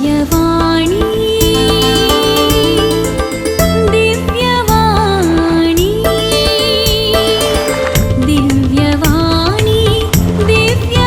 दिव्यवाणी, दिव्यवाणी, दिव्यवाणी, दिव्यवाणी.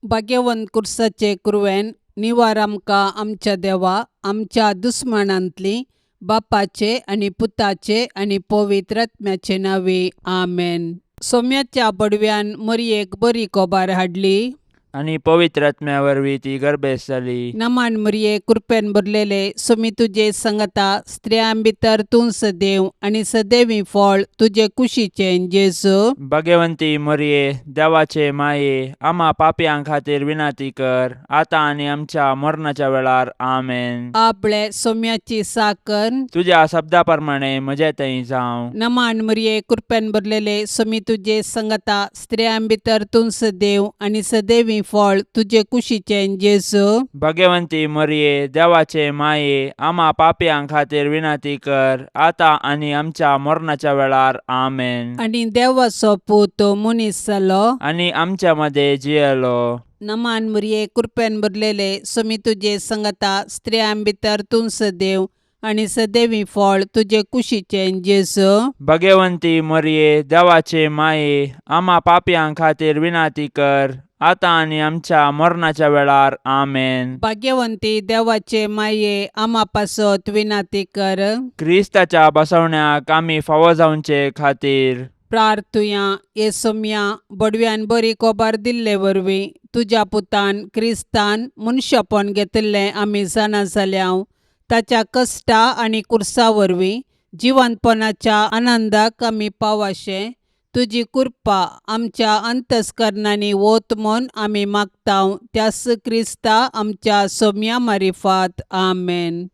भाग्यवंत कुर्साचे कुरवेन निवार आमकां आमच्या देवा आमच्या दुस्मानांतली बापाचे आनी पुताचे आनी पवित्र आत्म्याचे नांवे आमेन. सोम्याच्या बडव्यान मरयेक बरी कोबार हाडली आनी पवित्र आत्म्या वरवीं ती गर्भेस्त जाली. नमान मरये, कृपेन भरलेले, सोमी तुजे संगता, स्त्रियां भितर तूं सदैव आनी सदैवी फळ तुजे कुशीचें जेजू. भगवंती मरये, देवाचे माये, आमा पापयां खातीर विनंती कर, आतां आनी आमच्या मरणाच्या वेळार. आमेन. आपले सोम्याची साकर. तुज्या शब्दा प्रमाणे म्हजे थंय जावं. नमान मरये, कृपेन भरलेले, सोमी तुजे संगता, स्त्रियां भितर तूं सदैव आनी सदैवी फळ तुजे कुशीचें जेजू. भगवंती मरये, देवाचे माये, आमा पापयां खातीर विनंती कर, आतां आनी आमच्या मरणाच्या वेळार. आमेन. आनी देवाचो पूत मनीस जालो आनी आमच्या मदें जियेलो. नमान मरये, कृपेन भरलेले, सोमी तुजे संगता, स्त्रियां भितर तूं सदैव आनी सदैवी फळ तुजे कुशीचें जेजू. भगवंती मरये, देवाचे माये, आमा पापयां खातीर विनंती कर, आतां आनी आमच्या मरणाच्या वेळार. आमेन. भाग्यवंती देवाचे माये, आमा पासत विनंती कर. क्रिस्ताच्या बसवण्याक आमी फावो जावचे खातीर प्रार्थुया. हे सोम्या, बडव्यान बरी कोबार दिल्ले वरवीं तुज्या पुतान क्रिस्तान मनशापण घेतिल्लें आमी जाणा जाल्या. ताच्या कश्टा आनी कुर्सा वरवीं जिवंतपणाच्या आनंदाक आमी पावाशें तुजी कृपा आमच्या अंतस्करणांनी वत म्हूण आमी मागता, त्यास क्रिस्ता आमच्या सोम्या मारिफात. आमेन.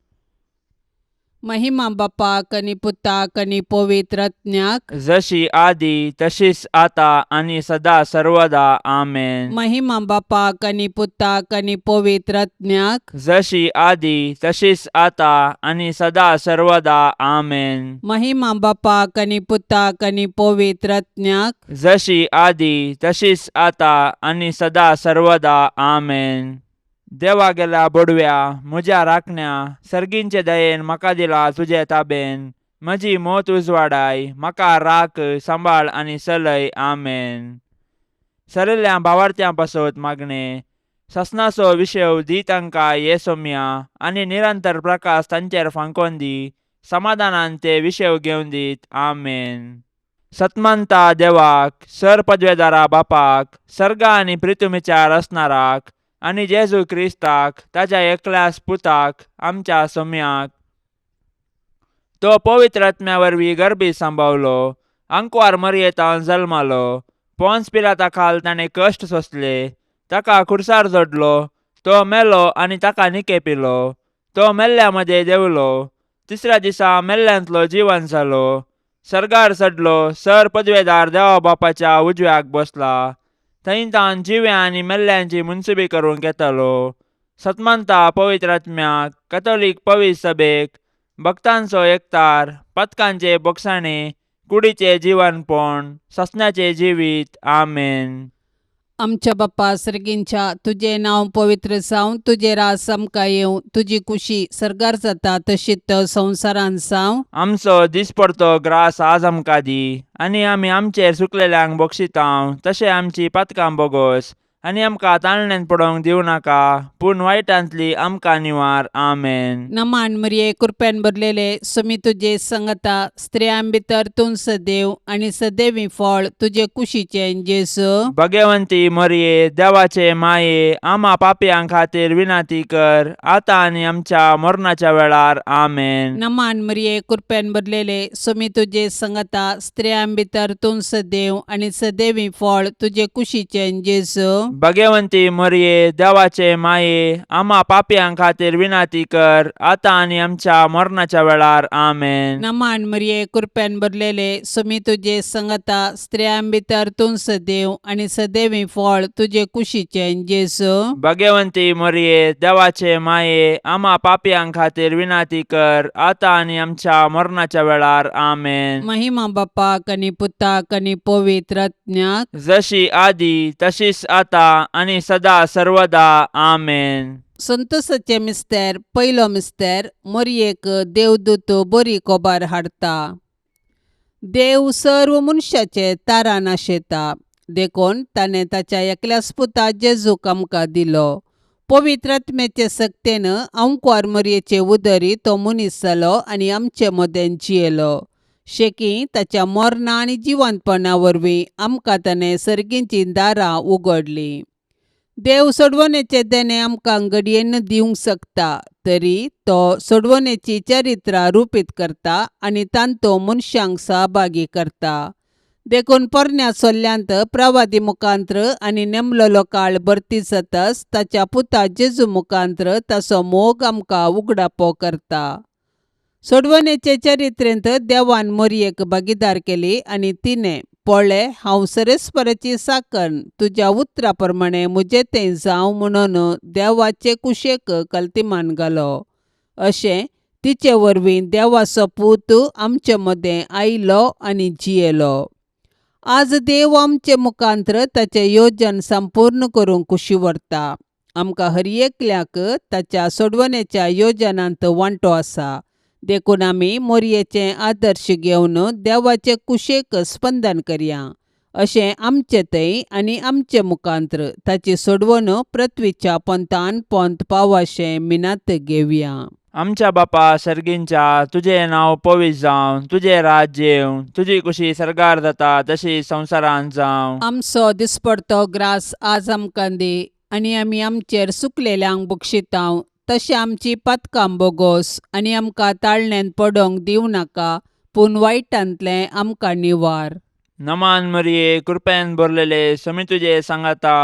महिमा बापाक आनी पुताक आनी पवित्र आत्म्याक. जशी आदी तशीच आता आनी सदा सर्वदा. आमेन. महिमा बापाक आनी पुताक आनी पवित्र आत्म्याक. जशी आदी तशीच आता आनी सदा सर्वदा. आमेन. महिमा बापाक आनी पुताक आनी पवित्र आत्म्याक. जशी आदी तशीच आता आनी सदा सर्वदा. आमेन. देवा गेल्या बडव्या, म्हज्या राखण्या, सर्गींचे दयेन म्हाका दिला तुजे ताबेन. म्हजी मोत उजवाडाय, म्हाका राख, सांबाळ आनी चलय. आमेन. सरिल्ल्या भावार्थ्यां पासत मागणें. ससनाचो विशेव दी तांकां ये सोम्या आनी निरंतर प्रकाश तांचेर फांकोन दी. समाधानान ते विशेव घेवन दीत. आमेन. सतमंता देवाक, सर पदवेदारा बापाक, सर्गा आनी प्रितुमीच्या रचणाराक आनी जेजू क्रिस्ताक ताच्या एकल्याच पुताक, आमच्या सोम्याक, तो पवित्र आत्म्या वरवीं गर्भी सांबावलो, आंकवार मरयेतान जल्मालो, पोन्स पिलाता खाल ताणें कश्ट सोंसले, ताका खुर्सार जोडलो, तो मेलो आनी ताका निकेपिलो, तो मेल्ल्या मदें देंवलो, तिसऱ्या दिसा मेल्ल्यांतलो जिवन जालो, सर्गार चडलो, सर पदवेदार देवा बापाच्या उजव्याक बसला, थंय तावन जिव्या आनी मेल्ल्यांची मुनसुबी करूंक येतालो. सतमंता पवित्र आत्म्याक, कथोलीक पवित्र सभेक, भक्तांचो एकतार, पथकांचे बोगसाणे, कुडीचे जिवनपण, ससण्याचे जिवीत. आमेन. आमच्या बाप्पा सर्गींच्या, तुजें नांव पवित्र जावं, तुजें राज आमकां येवं, तुजी कुशी सर्गार जाता तशीच संवसारांत जावं. आमचो दिसपडतो ग्रास आज आमकां दी आनी आमी आमचेर चुकलेल्यांक बक्षितांव तशें आमची पातकां बोगोस आनी आमकां ताळण्यांत पडोवंक दिवं नाका, पूण वायटांतली आमकां निवार. आमेन. नमान मरिये, कृपेन भरलेले, सुमी तुजे संगता, स्त्रियां भितर तूं सदैव आनी सदैवी फळ तुजे कुशीचें जेजू. भगवंती मरिये, देवाचे माये, आमा पापयां खातीर विनंती कर, आतां आनी आमच्या मरणाच्या वेळार. आमेन. नमान मरिये, कृपेन भरलेले, सुमी तुजे संगता, स्त्रियां भितर तूं सदैव आनी सदैवी फळ तुजे कुशीचें जेजू. भगवंती मरिये, देवाचे माये, आमा पापयां खातीर विनंती कर, आतां आनी आमच्या मरणाच्या वेळार. आमेन. नमान मरिये, कृपेन भरलेले, सुमी तुजे संगता, स्त्रियां भितर तूं सदैव आनी सदैवी फळ तुजे कुशीचें जेजू. भगवंती मरिये, देवाचे माये, आमा पापयां खातीर विनंती कर, आतां आनी आमच्या मरणाच्या वेळार. आमेन. महिमा बापाक आनी पुताक आनी पवित्र आत्म्याक. जशी आदी तशीच आता आतां आनी सदा सर्वदा आमेन. संतोसाचें मिस्तेर. पयलो मिस्तेर. मोरयेक देवदूत बरी कोबार हाडटा. देव सर्व मनशाचे तारान आशेता, देखून ताणें ताच्या एकल्याच पुता जेजूक आमकां दिलो. पवित्र आत्म्याचे सक्तेन अंकवार मोरयेचे उदरी तो मनीस जालो आनी आमचे मदें जियेलो. शेकी ताच्या मरणा आनी जिवंतपणा वरवीं आमकां ताणें सर्गीचीं दारां उगडलीं. देव सोडवणेचें देणें आमकां घडयेन दिवंक शकता, तरी तो सोडवणेची चरित्रां रुपीत करता आनी तांतो मनशांक सहभागी करता. देखून पोरण्या सोल्ल्यांत प्रवादी मुखांत्र आनी नेमलेलो काळ भरती जातच ताच्या पुता जेजू मुखांत्र ताचो मोग आमकां उगडापो करता. सोडवणेचे चरित्रेंत देवान मोरयेक भागीदार केली आनी तिणें पळय, हांव सरेस्पराची साकन, तुज्या उतरा प्रमाणें म्हजें तें जावं म्हणून देवाचे कुशेक कल्तिमान घालो. अशें तिचे वरवीं देवाचो पूत आमचे मदें आयलो आनी जियेलो. आज देव आमचे मुखांत्र ताचें योजन संपूर्ण करूंक कुशी व्हरता. आमकां हर एकल्याक ताच्या सोडवणेच्या योजनांत वांटो आसा, देखून आमी मोरयेचें आदर्श घेवन देवाचे कुशेक स्पंदन करया. अशें आमचे थंय आनी आमचे मुखांत्र ताची सोडवण पृथ्वीच्या पोंतान पोंत पावाशें मिनात घेवया. आमच्या बापा सर्गींच्या, तुजें नांव पवित्र जावं, तुजें राज्य येवं, तुजी कुशी सर्गार जाता तशी संवसारांत जावं. आमचो दिसपडतो ग्रास आज आमकां दी आनी आमी आमचेर सुकलेल्यांक बक्षितांव तशें आमची पातकां बोगोस आनी आमकां ताळण्यांत पडोंक दिवं नाका, पूण वायटांतलें आमकां निवार. नमान मरिये, कृपेन भरलेले, समी तुजे सांगाता,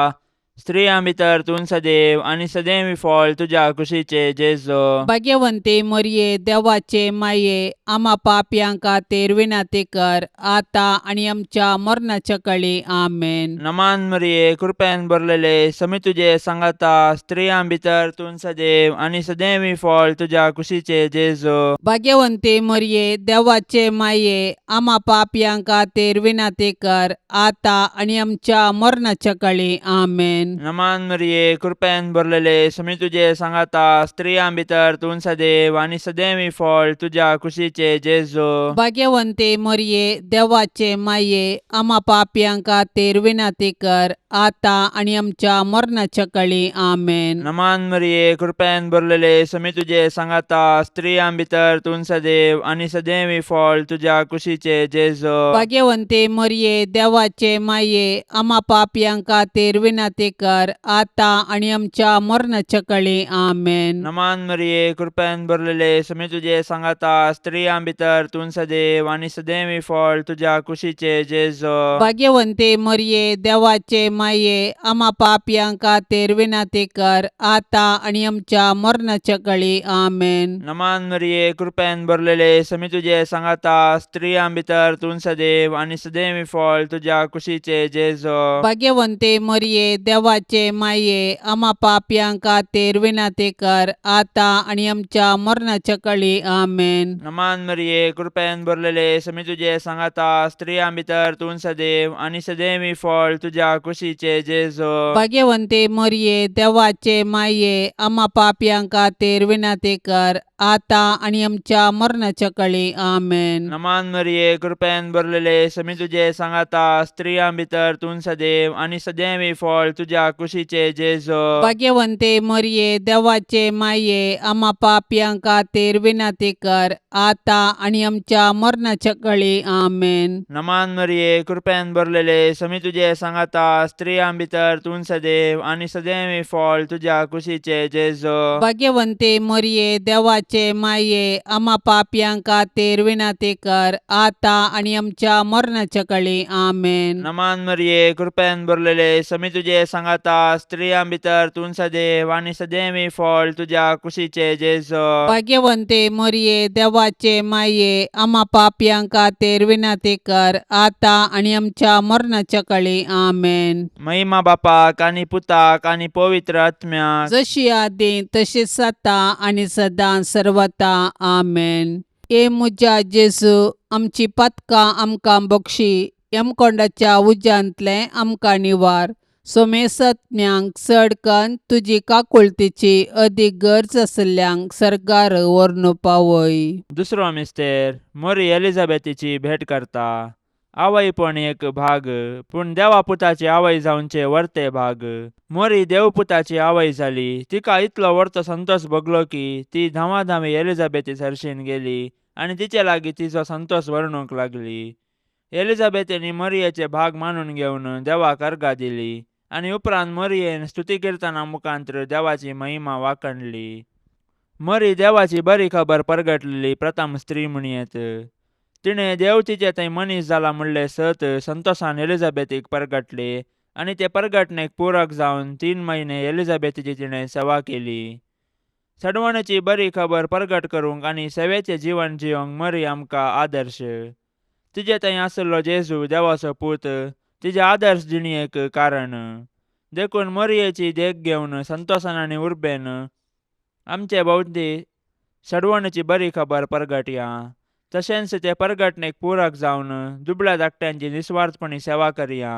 स्त्रियां भितर तूं सदैव आनी सदैव फळ तुज्या कुशीचे जेजो. भाग्यवंती मोरये, देवाचे माये, आमा पापयां खातीर विनंती कर, आतां आनी आमच्या मरणाच्या कळी. आमेन. नमान मरिये, कृपेन भरलेले, समी तुजे सांगाता, स्त्रियां भितर तूं सदैव आनी सदैव फळ तुज्या कुशीचे जेजो. भाग्यवंती मोरये, देवाचे माये, आमा पापयां खातीर विनंती कर, आतां आनी आमच्या मरणाच्या कळी. आमेन. नमान मरिये, कृपेन भरलेले, समी तुजे सांगाता, स्त्रियां भितर तूं सदैव आनी सदैव फळ तुज्या कुशीचे जेजो. भाग्यवंती मोरये, देवाचे माये, आमा पापयां खातीर विनंती कर, आतां आनी आमच्या मरणाच्या कळी. आमेन. नमान मरिये, कृपेन भरलेले, समी तुजे सांगाता, स्त्रियां भितर तूं सदैव आनी सदैव फळ तुज्या कुशीचे जेजो. भाग्यवंती मोरये, देवाचे माये, आमा पापयां खातीर विनंती कर, आतां आनी आमच्या मरणाच्या कळी. आमेन. नमान मरिये, कृपेन भरलेले, समी तुजे सांगाता, स्त्रियां भितर तूं सदैव आनी सदैव फळ तुज्या कुशीचे जेजो. भाग्यवंती मोरये, देवाचे माये, आमा पापयां खातीर विनंती कर, आतां आनी आमच्या मरणाच्या कळी. आमेन. नमान मरिये, कृपेन भरलेले, समी तुजे सांगाता, स्त्रियां भितर तूं सदैव आनी सदैव फळ तुज्या कुशीचे जेजो. भाग्यवंती मोरये, देवाचे माये, आमा पापयां खातीर विनंती कर, आतां आनी आमच्या मरणाच्या कळी. आमेन. नमान मरिये, कृपेन भरलेले, समी तुजे सांगाता, स्त्रियां भितर तूं सदैव आनी सदैव फळ तुज्या कुशीचे जेजो. भाग्यवंती मोरये, देवाचे माये, आमा पापयां खातीर विनंती कर, आतां आनी आमच्या मरणाच्या कळी. आमेन. नमान मरिये, कृपेन भरलेले, समी तुजे सांगाता, स्त्रियां भितर तूं सदैव आनी सदैव फळ तुज्या कुशीचे जेजो. भाग्यवंती मोरये, देवाचे माये, आमा पापयां खातीर विनंती कर, आतां आनी आमच्या मरणाच्या कळी. आमेन. नमान मरिये, कृपेन भरलेले, समी तुजे सांगाता, स्त्रियां भितर तूं सदैव आनी सदैव फळ तुज्या कुशीचे जेजो. भाग्यवंती मोरये, देवाचे माये, आमा पापयां खातीर विनंती कर, आतां आनी आमच्या मरणाच्या कळी. आमेन. नमान मरिये, कृपेन भरलेले, समी तुजे सांगाता, स्त्रियां भितर तूं सदैव आनी सदैव फळ तुज्या कुशीचे जेजो. भाग्यवंती मोरये, देवाचे माये, आमा पापयां खातीर विनंती कर, आतां आनी आमच्या मरणाच्या कळी. आमेन. महिमा बापाक आनी पुताक आनी पवित्र आत्म्याक, जशी आदी तशीच आतां आनी सदां सर्वता. आमेन. ए म्हज्या जेजू, आमची पातकां आमकां बक्षी, यमकोंडाच्या उज्यांतलें आमकां निवार, सोमेसत्म्यांक चड कन्न तुजी काकुळतीची अदीक गरज आशिल्ल्यांक सर्गार व्हरून पावय. दुसरो मिस्तेर मोरी एलिझाबेथीची भेट करता. आवयपण एक भाग, पूण देवा पुताची आवय जावचे वर्ते भाग. मोरी देवपुताची आवय जाली. तिका इतलो वर्तो संतोष भोगलो की ती धांवाधांवी एलिझाबेथी सरशीन गेली आनी तिचे लागीं तिचो संतोष वर्णूंक लागली. एलिझाबेथीन मरियेचे भाग मानून घेवन देवाक अर्गां दिली आनी उपरांत मरियेन स्तुती किर्तना मुखांत्र देवाची महिमा वाखणली. मरी देवाची बरी खबर परगटलेली प्रथम स्त्री म्हणयेत. तिणें देव तिचे थंय मनीस जाला म्हणलें सत संतोषान एलिझाबेथीक परगटले आनी ते परगटणेक पूरक जावन 3 म्हयने एलिझाबेथीची तिणें सेवा केली. सडवणेची बरी खबर परगट करूंक आनी सेवेचें जीवन जियोंक मरी आमकां आदर्श. तिजे थंय आशिल्लो जेजू देवाचो पूत तिजे आदर्श जिणेक कारण. देखून मरियेची देख घेवन संतोषान आनी उर्बेन आमचे भोंवती सडवणेची बरी खबर परगटया. तशेंच ते परगटणेक पूरक जावन दुबळ्या धाकट्यांची निस्वार्थपणी सेवा करया.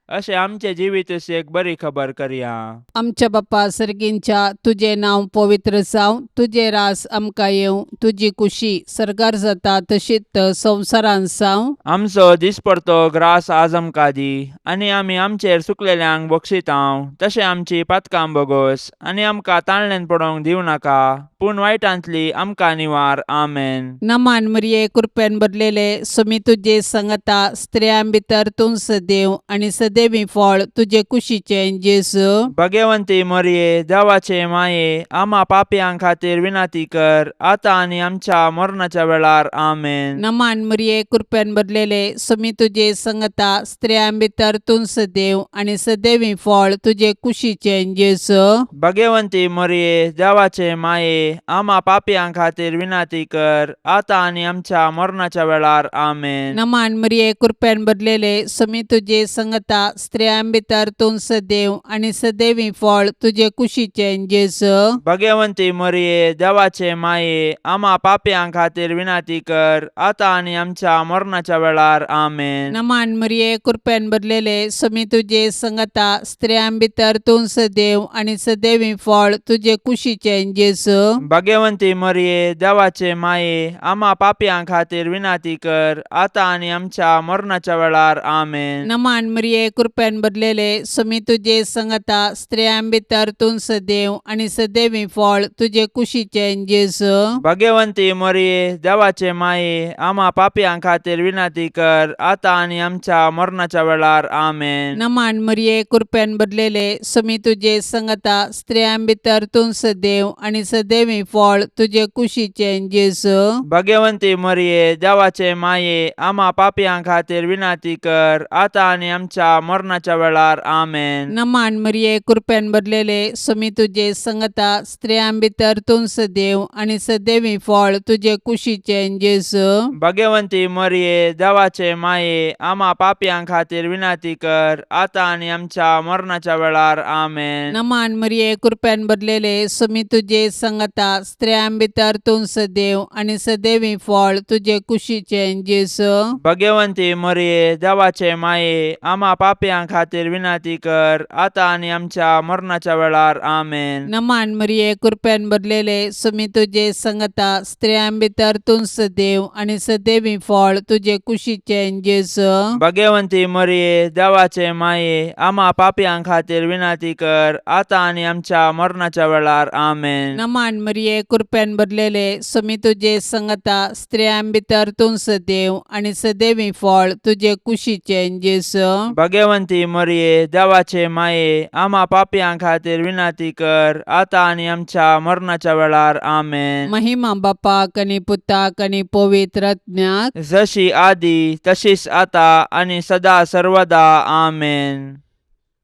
अशें आमचें जिवीत एक बरी खबर करया. आमच्या बापा सर्गींच्या, तुजें नांव पवित्र जावं, तुजें रास आमकां येवं, तुजी कुशी सर्गार जाता तशीच संवसारांत जावं. आमचो दिसपडतो ग्रास आज आमकां दी आनी आमी आमचेर चुकलेल्यांक बक्षितांव तशें आमची पातकां बोगोस आनी आमकां ताळण्यान पडोवंक दिवं नाका, पूण वायटांतली आमकां निवार. आमेन. नमान मरिये, कृपेन भरलेले, सुमी तुजे संगता, स्त्रियां भितर तूं सदैव आनी सदैवी फळ तुजे कुशीचें जेजू. भगवंती मरिये, देवाचे माये, आमा पापयां खातीर विनंती कर, आतां आनी आमच्या मरणाच्या वेळार. आमेन. नमान मरिये, कृपेन भरलेले, सुमी तुजे संगता, स्त्रियां भितर तूं सदैव आनी सदैवी फळ तुजे कुशीचें जेजू. भगवंती मरिये, देवाचे माये, आमा पापयां खातीर विनंती कर, आतां आनी आमच्या मरणाच्या वेळार. आमेन. नमान मरिये, कृपेन भरलेले, सुमी तुजे संगता, स्त्रियां भितर तूं सदैव आनी सदैवी फळ तुजे कुशीचें जेजू. भगवंती मरिये, देवाचे माये, आमा पापयां खातीर विनंती कर, आतां आनी आमच्या मरणाच्या वेळार. आमेन. नमान मरिये, कृपेन भरलेले, सुमी तुजे संगता, स्त्रियां भितर तूं सदैव आनी सदैवी फळ तुजे कुशीचें जेजू. भगवंती मरिये, देवाचे माये, आमा पापयां खातीर विनंती कर, आतां आनी आमच्या मरणाच्या वेळार. आमेन. नमान मरिये, कृपेन भरलेले, सुमी तुजे संगता, स्त्रियां भितर तूं सदैव आनी सदैवी फळ तुजे कुशीचें जेजू. भगवंती मरिये, देवाचे माये, आमा पापयां खातीर विनंती कर, आतां आनी आमच्या मरणाच्या वेळार. आमेन. नमान मरिये, कृपेन भरलेले, सुमी तुजे संगता, स्त्रियां भितर तूं सदैव आनी सदैवी फळ तुजे कुशीचें जेजू. भगवंती मरिये, देवाचे माये, आमा पापयां खातीर विनंती कर, आतां आनी आमच्या मरणाच्या वेळार. आमेन. नमान मरिये, कृपेन भरलेले, सुमी तुजे संगता, स्त्रियां भितर तूं सदैव आनी सदैवी फळ तुजे कुशीचें जेजू. भगवंती मरिये, देवाचे माये, आमा पापयां खातीर विनंती कर, आतां आनी आमच्या मरणाच्या वेळार. आमेन. नमान मरिये, कृपेन भरलेले, सुमी तुजे संगता, स्त्रियां भितर तूं सदैव आनी सदैवी फळ तुजे कुशीचें जेजू. भगवंती मरिये, देवाचे माये, आमा पापयां खातीर विनंती कर, आतां आनी आमच्या मरणाच्या वेळार. आमेन. नमान मरिये, कृपेन भरलेले, सुमी तुजे संगता, स्त्रियां भितर तूं सदैव आनी सदैवी फळ तुजे कुशीचें जेजू. भगवंती मरिये, देवाचे माये, आमा पापयां खातीर विनंती कर, आतां आनी आमच्या मरणाच्या वेळार. आमेन. नमान मरिये, कृपेन भरलेले, सुमी तुजे संगता, स्त्रियां भितर तूं सदैव आनी सदैवी फळ तुजे कुशीचें जेजू. भगवंती मरिये, देवाचे माये, आमा पापयां खातीर विनंती कर, आतां आनी आमच्या मरणाच्या वेळार. आमेन. महिमा बापाक आनी पुताक आनी पवित्र आत्म्याक, जशी आदी तशीच आता आनी सदा सर्वदा. आमेन.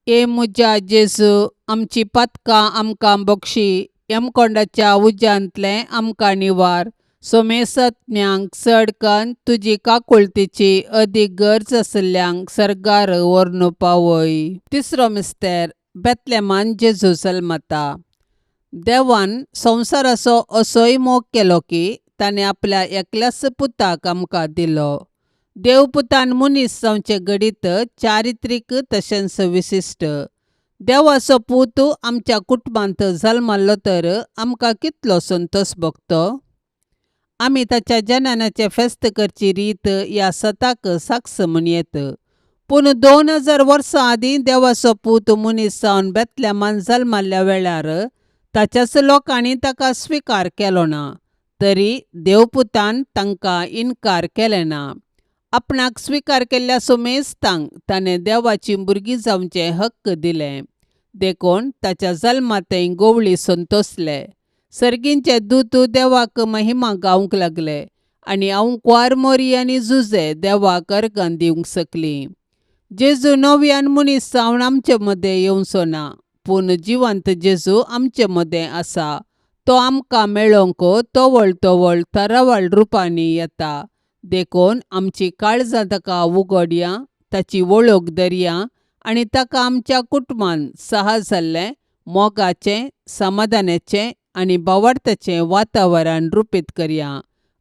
ए म्हज्या जेजू, आमची पातकां आमकां बक्षी, यमकोंडाच्या उज्यांतलें आमकां निवार, सोमेसत्म्यांक चड कन्न तुजी काकुळतीची अदीक गरज आशिल्ल्यांक सर्गार व्हरून पावय. तिसरो मिस्तेर, बेतलेमान जेजू जल्मता. देवान संवसाराचो असोय मोग केलो की ताणें आपल्या एकल्याच पुताक आमकां दिलो. देवपुतान मनीस जावचें घडीत चारित्रीक तशेंच विशिश्ट. देवाचो पूत आमच्या कुटुंबांत जल्माल्लो तर आमकां कितलो संतोश भोगतो. आमी ताच्या जननाचें फेस्त करची रीत ह्या सताक साक्ष म्हूण येत. पूण 2000 वर्सां आदीं देवाचो पूत मनीस जावन बेतलेमान जल्माल्ल्या वेळार ताच्याच लोकांनी ताका स्विकार केलो ना, तरी देवपुतान तांकां इनकार केलें ना. आपणाक स्विकार केल्ल्या सुमेस्तांक ताणें देवाचीं भुरगीं जावचें हक्क दिलें. देखून ताच्या जल्मांतय गोवळी संतोसले. सर्गींचे दूत देवाक महिमा गावंक लागले आनी आंवकुवार मोरी आनी जुजे देवाक अर्गां दिवंक शकलीं. जेजू नव्यान मनीस जावन आमचे मदें येवचो ना, पूण जिवंत जेजू आमचे मदें आसा. तो आमकां मेळोवंक तवळ तवळ तरावळ रुपांनी येता. देखून आमची काळजां ताका उगडया, ताची वळख धरया आनी ताका आमच्या कुटुंबान सहा जाल्लें मोगाचें, समाधानाचें आनी भावार्थाचें वातावरण रुपीत करया.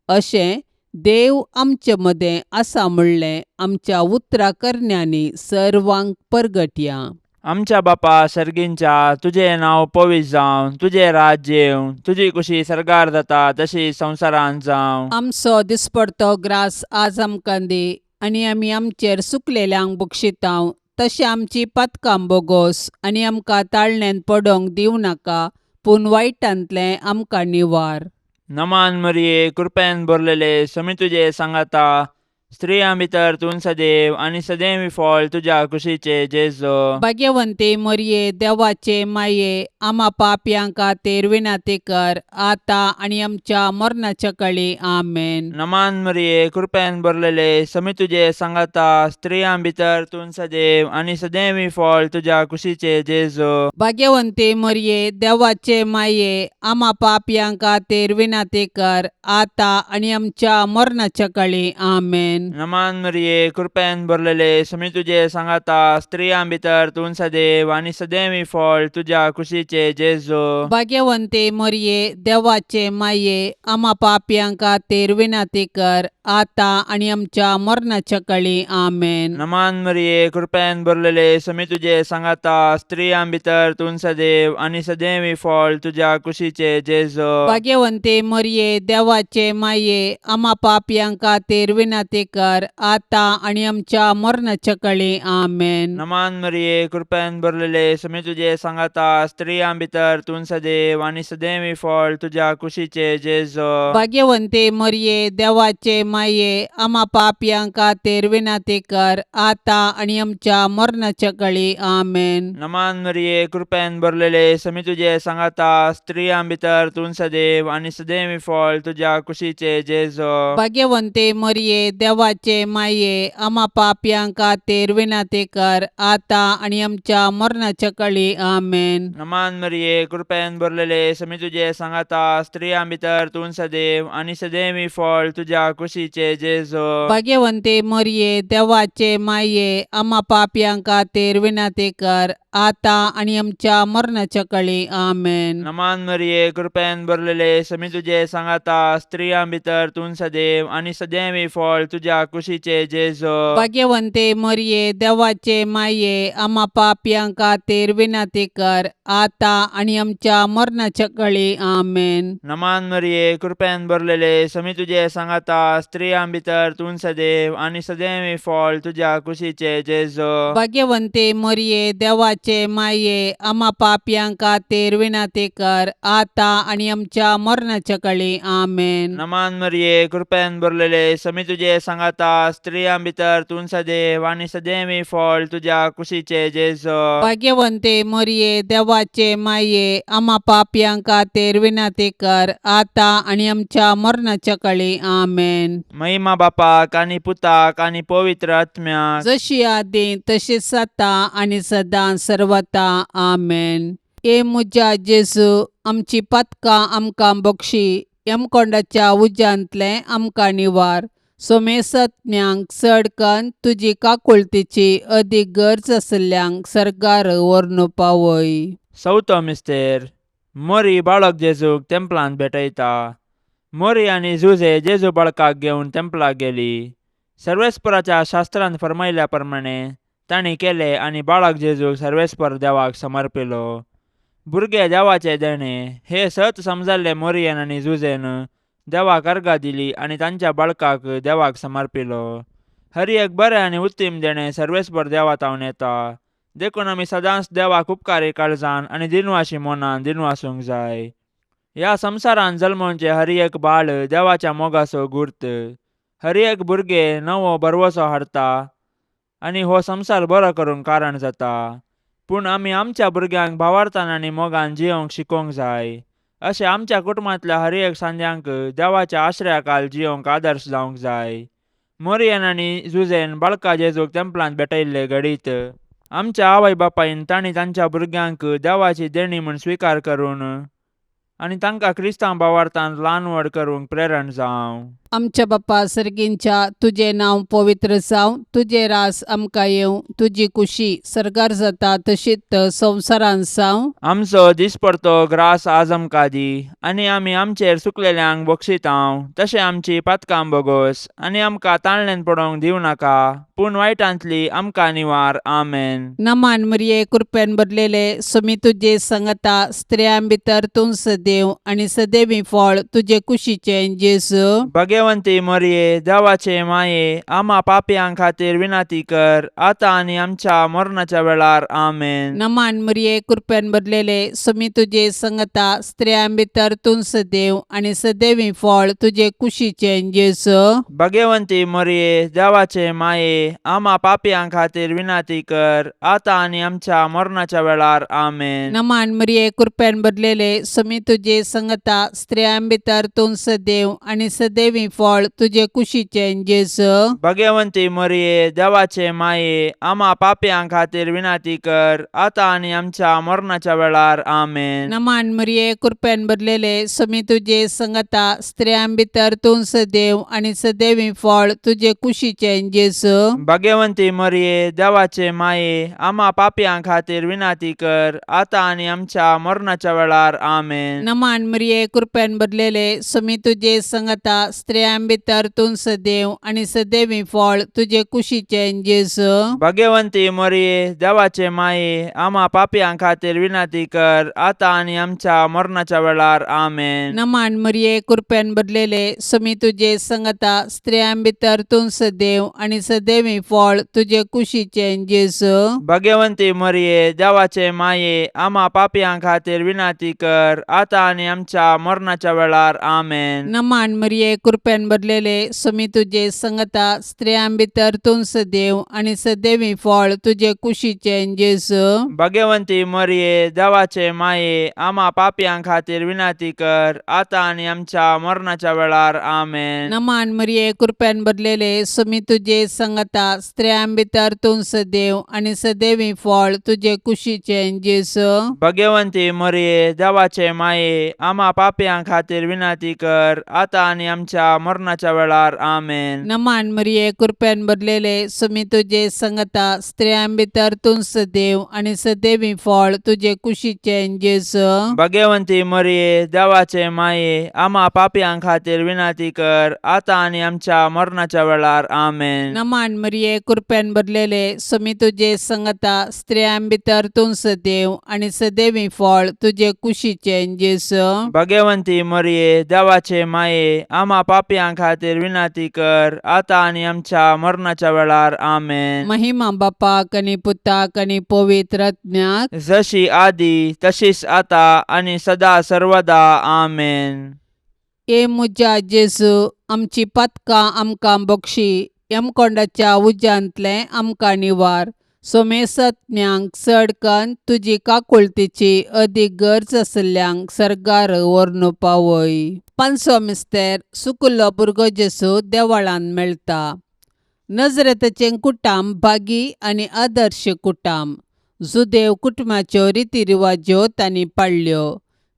अशें देव आमचे मदें आसा म्हणलें आमच्या उतरा करण्यांनी सर्वांक परगटया. आमच्या बापा सर्गींच्या, तुजें नांव पवित्र जावं, तुजें राज्य येवं, तुजी कुशी सर्गार जाता तशी संवसारांत जावं. आमचो दिसपडतो ग्रास आज आमकां दी आनी आमी आमचेर सुकलेल्यांक बक्षितांव तशें आमची पातकां बोगोस आनी आमकां ताळण्यांत पडोंक दिवं नाका, पूण वायटांतलें आमकां निवार. नमान मरिये, कृपेन भरलेले, समी तुजे सांगाता, स्त्रियां भितर तूं सदैव आनी सदैव फळ तुज्या कुशीचे जेजो. भाग्यवंती मरिये, देवाचे माये, आमा पापयां खातीर विनंती कर आतां आनी आमच्या मरणाच्या कळी. आमेन. नमान मरिये, कृपेन भरलेले, समी तुजे सांगाता, स्त्रियां भितर तूं सदैव आनी सदैव फळ तुज्या कुशीचे जेजो. भाग्यवंती मरिये, देवाचे माये, आमा पापयां खातीर विनंती कर आतां आनी आमच्या मरणाच्या कळी. आमेन. नमान मरिये, कृपेन भरलेले, समी तुजे सांगाता, स्त्रियां भितर तूं सदैव आनी सदैव फळ तुज्या कुशीचे जेजो. भाग्यवंती मरिये, देवाचे माये, आमा पापयां खातीर विनंती कर आतां आनी आमच्या मरणाच्या कळी. आमेन. नमान मरिये, कृपेन भरलेले, समी तुजे सांगाता, स्त्रियां भितर तूं सदैव आनी सदैव फळ तुज्या कुशीचे जेजो. भाग्यवंती मरिये, देवाचे माये, आमा पापयां खातीर विनंती कर आतां आनी आमच्या मरणाच्या कळी. आमेन. नमान मरिये, कृपेन भरलेले, समी तुजे सांगाता, स्त्रियां भितर तूं सदैव आनी सदैव फळ तुज्या कुशीचे जेजो. भाग्यवंती मरिये, देवाचे माये, आमा पापयां खातीर विनंती कर आतां आनी आमच्या मरणाच्या कळी. आमेन. नमान मरिये, कृपेन भरलेले, समी तुजे सांगाता, स्त्रियां भितर तूं सदैव आनी सदैव फळ तुज्या कुशीचे जेजो. भाग्यवंती मरिये, देवाचे माये, आमा पापयां खातीर विनंती कर आतां आनी आमच्या मरणाच्या कळी. आमेन. नमान मरिये, कृपेन भरलेले, समी तुजे सांगाता, स्त्रियां भितर तूं सदैव आनी सदैव फळ तुज्या कुशीचे जेजो. भाग्यवंती मरिये, देवाचे माये, आमा पापयां खातीर विनंती कर आतां आनी आमच्या मरणाच्या कळी. आमेन. नमान मरिये, कृपेन भरलेले, समी तुजे सांगाता, स्त्रियां भितर तूं सदैव आनी सदैव फळ तुज्या कुशीचे जेजो. भाग्यवंती मरिये, देवाचे माये, आमा पापयां खातीर विनंती कर आतां आनी आमच्या मरणाच्या कळी. आमेन. नमान मरिये, कृपेन भरलेले, समी तुजे सांगाता, स्त्रियां भितर तूं सदैव आनी सदैव फळ तुज्या कुशीचे जेजो. भाग्यवंती मरिये, देवाचे माये, आमा पापयां खातीर विनंती कर आतां आनी आमच्या मरणाच्या कळी. आमेन. नमान मरिये, कृपेन भरलेले, समी तुजे सांगाता, स्त्रियां भितर तूं सदैव आनी सदैव फळ तुज्या कुशीचे जेजो. भाग्यवंती मरिये, देवाचे माये, आमा पापयां खातीर विनंती कर आतां आनी आमच्या मरणाच्या कळी. आमेन. महिमा बापाक आनी पुताक आनी पवित्र आत्म्याक, जशी आदी तशीच आतां आनी सदां सर्वता. आमेन. ए म्हज्या जेजू, आमची पातकां आमकां बक्षी, यमकोंडाच्या उज्यांतलें आमकां निवार, सोमेसत्म्यांक चड कन्न तुजी काकुळतीची अदीक गरज आशिल्ल्यांक सर्गार व्हरून पावय. चवथो मिस्तेर. मोरी बाळक जेजूक तेंपलांत भेटयता. मोरी आनी जुजे जेजू बाळकाक घेवन तेंपलाक गेली. सर्वेस्पराच्या शास्त्रान फरमायल्या प्रमाणे तांणी केलें आनी बाळक जेजूक सर्वेस्पर देवाक समर्पिलो. भुरगे देवाचें देणें हें सत समजल्ले मोरयेन आनी जुजेन देवाक अर्गां दिली आनी तांच्या बाळकाक देवाक समर्पिलो. हर एक बरें आनी उत्तीम देणें सर्वेस्पर देवा तावन येता, देखून आमी सदांच देवाक उपकारी काळजान आनी दिनवाशी मनान दिनवासूंक जाय. ह्या संवसारांत जल्मोवचें हर एक बाळ देवाच्या मोगाचो गुर्त. हर एक भुरगें नवो भरवसो हाडटा आनी हो संवसार बरो करूंक कारण जाता. पूण आमी आमच्या भुरग्यांक भावार्थान आनी मोगान जियोवंक शिकोवंक जाय. अशें आमच्या कुटुंबांतल्या हर एक सांद्यांक देवाच्या आश्रयाखाल जियोवंक आदर्श जावंक जाय. मोरयेन आनी जुजेन बाळका जेजूक तेंपलांत भेटयल्ले घडीत आमच्या आवय बापायन तांणी तांच्या भुरग्यांक देवाची देणी म्हूण स्विकार करून आनी तांकां क्रिस्तांव भावार्थान ल्हान व्हड करूंक प्रेरण जावं. आमच्या बापा सर्गींच्या, तुजें नांव पवित्र जावं, तुजें रास आमकां येवं, तुजी कुशी सर्गार जाता तशीच संवसारांत जावं. आमचो दिसपडतो ग्रास आज आमकां दी आनी आमी आमचेर चुकलेल्यांक बक्षितांव तशें आमची पातकां बोगोस आनी आमकां ताळण्यान पडोवंक दिवं नाका, पूण वायटांतली आमकां निवार. आमेन. नमान मरिये, कृपेन भरलेले, सुमी तुजे संगता, स्त्रियां भितर तूं सदैव आनी सदैवी फळ तुजे कुशीचें जेजू. भगवंती मोरये, देवाचे माये, आमा पापयां खातीर विनंती कर, आतां आनी आमच्या मरणाच्या वेळार. आमेन. नमान मरिये, कृपेन भरलेले, सुमी तुजे संगता, स्त्रियां भितर तूं सदैव आनी सदैवी फळ तुजे कुशीचें जेजू. भगवंती मोरये, देवाचे माये, आमा पापयां खातीर विनंती कर, आतां आनी आमच्या मरणाच्या वेळार. आमेन. नमान मरिये, कृपेन भरलेले, सुमी तुजे संगता, स्त्रियां भितर तूं सदैव आनी सदैवी फळ तुजे कुशीचें जेजू. भगवंती मोरये, देवाचे माये, आमा पापयां खातीर विनंती कर, आतां आनी आमच्या मरणाच्या वेळार. आमेन. नमान मरिये, कृपेन भरलेले, सुमी तुजे संगता, स्त्रियां भितर तूं सदैव आनी सदैवी फळ तुजे कुशीचें जेजू. भगवंती मोरये, देवाचे माये, आमा पापयां खातीर विनंती कर, आतां आनी आमच्या मरणाच्या वेळार. आमेन. नमान मरिये, कृपेन भरलेले, सुमी तुजे संगता, स्त्रियां भितर तूं सदैव आनी सदैवी फळ तुजे कुशीचें जेजू. भगवंती मोरये, देवाचे माये, आमा पापयां खातीर विनंती कर, आतां आनी आमच्या मरणाच्या वेळार. आमेन. नमान मरिये, कृपेन भरलेले, सुमी तुजे संगता, स्त्रियां भितर तूं सदैव आनी सदैवी फळ तुजे कुशीचें जेजू. भगवंती मोरये, देवाचे माये, आमा पापयां खातीर विनंती कर, आतां आनी आमच्या मरणाच्या वेळार. आमेन. नमान मरिये, कृपेन भरलेले, सुमी तुजे संगता, स्त्रियां भितर तूं सदैव आनी सदैवी फळ तुजे कुशीचें जेजू. भगवंती मोरये, देवाचे माये, आमा पापयां खातीर विनंती कर, आतां आनी आमच्या मरणाच्या वेळार. आमेन. नमान मरिये, कृपेन भरलेले, सुमी तुजे संगता, स्त्रियां भितर तूं सदैव आनी सदैवी फळ तुजे कुशीचें जेजू. भगवंती मोरये, देवाचे माये, आमा पापयां खातीर विनंती कर, आतां आनी आमच्या मरणाच्या वेळार. आमेन. नमान मरिये, कृपेन भरलेले, सुमी तुजे संगता, स्त्रियां भितर तूं सदैव आनी सदैवी फळ तुजे कुशीचें जेजू. भगवंती मोरये, देवाचे माये, आमा पापयां खातीर विनंती कर, आतां आनी आमच्या मरणाच्या वेळार. आमेन. नमान मरिये, कृपेन भरलेले, सुमी तुजे संगता, स्त्रियां भितर तूं सदैव आनी सदैवी फळ तुजे कुशीचें जेजू. भगवंती मोरये, देवाचे माये, आमा पापयां खातीर विनंती कर, आतां आनी आमच्या मरणाच्या वेळार. आमेन. महिमा बापाक आनी पुताक आनी पवित्र आत्म्याक. जशी आदी तशीच आता आनी सदा सर्वदा. आमेन. ए म्हज्या जेजू, आमची पातकां आमकां बक्षी, यमकोंडाच्या उज्यांतलें आमकां निवार, सोमेसत्म्यांक चड कन्न तुजी काकुळतीची अदीक गरज आशिल्ल्यांक सर्गार व्हरून पावय. पांचवो मिस्तेर, सुकुल्लो भुरगो जेजू देवळांत मेळटा. नजरेताचें कुटाम भागी आनी आदर्श कुटाम. जुदेव कुटुंबाच्यो रिती रिवाज्यो तांणी पाळ्ळ्यो.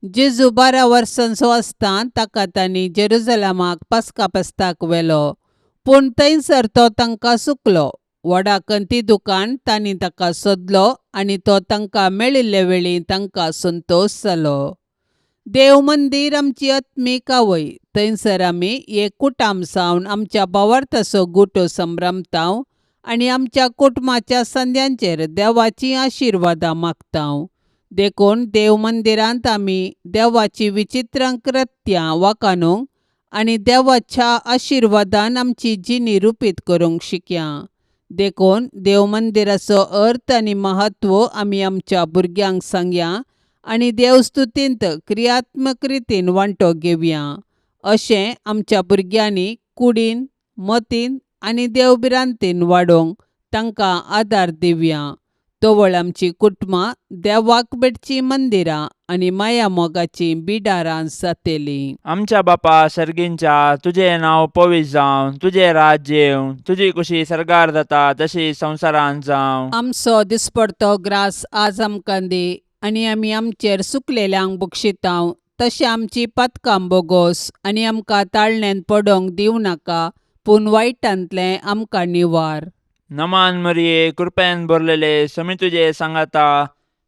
जेजू 12 वर्सांचो आसतना ताका तांणी जेरुजलमाक पास्का फेस्ताक व्हेलो, पूण थंयसर तो तांकां चुकलो. व्हडा कंती दुकान तांणी ताका सोदलो आनी तो तांकां मेळिल्ले वेळी तांकां संतोश जालो. देव मंदीर आमची आत्मीक आवय, थंयसर आमी एक कुटाम जावन आमच्या भावार्थाचो गुटो संभ्रमताव आनी आमच्या कुटुंबाच्या संद्यांचेर देवाचीं आशिर्वादां मागता. देखून देव मंदिरांत आमी देवाची विचित्र कृत्यां वाखाणूंक आनी देवाच्या आशिर्वादान आमची जिणी रुपीत करूंक शिकया. देखून देव मंदिराचो अर्थ आनी म्हत्व आमी आमच्या भुरग्यांक सांगया आनी देवस्तुतींत क्रियात्मक रितीन वांटो घेवया. अशें आमच्या भुरग्यांनी कुडीन, मतीन आनी देवभिरांतीन वाडोवंक तांकां आदार दिवया. तवळ आमची कुटुंबां देवाक भेटचीं मंदिरां आनी माया मोगाचीं बिडारां जातलीं. आमच्या बापा सर्गींच्या, तुजें नांव पवित्र जावं, तुजें राज्य येवं, तुजी कुशी सर्गार जाता तशी संवसारांत जावं. आमचो दिसपडतो ग्रास आज आमकां दी आनी आमी आमचेर सुकलेल्यांक बक्षितांव तशें आमची पातकां बोगोस आनी आमकां ताळण्यांत पडोवंक दिवं नाका, पूण वायटांतलें आमकां निवार. नमान मरिये, कृपेन भरलेले, समी तुजे सांगाता,